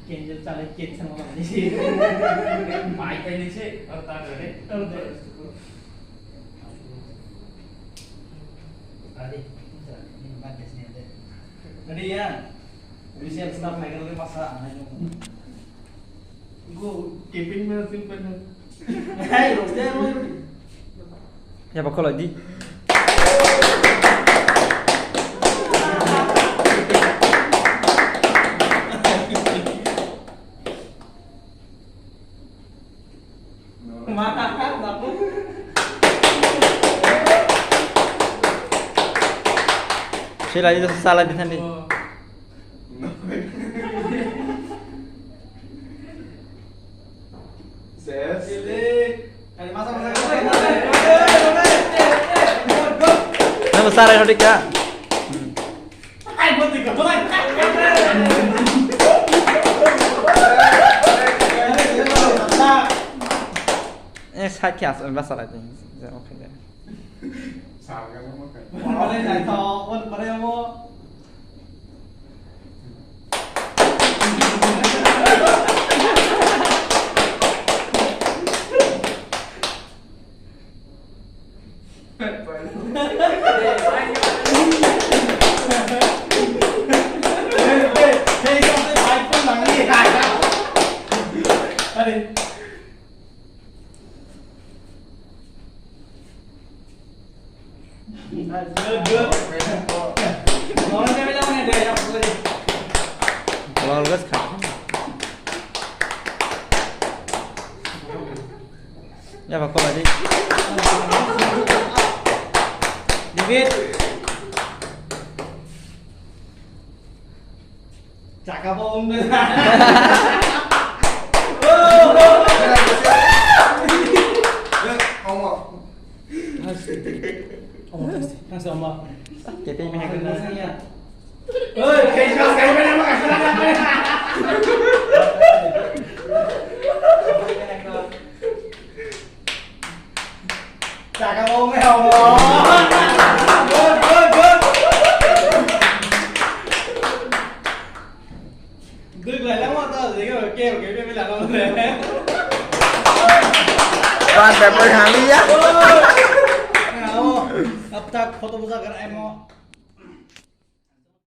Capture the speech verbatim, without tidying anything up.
Kenjel chale kek sama mani si. Mai kai ni se, ar ta gare. Ar de. Ade, ni ba des ni ade. Ade ya. Bisa start mai kan le masa anai no. Go, camping mana simpan. Hai, roste mo. Ya, bakal lagi. Sila itu salah di sana. Ses. Nama sarai hodik ya? Eh, sakit asal bahasa lagi. Ya, oke deh. Lol gas kha. Ya, bakal lagi. David. Chaka bo ong na. Omo. Omo, omo. Kete ini. Oi, kaisa, kaisa, kaisa. Chaka bo ong na, omo. Good, good, good. Dui lai lang ma ta, dui ke, ke, ke, ke, lang ma ta. Ban paper hami ya. Abo, ab tak photo buza kar emo.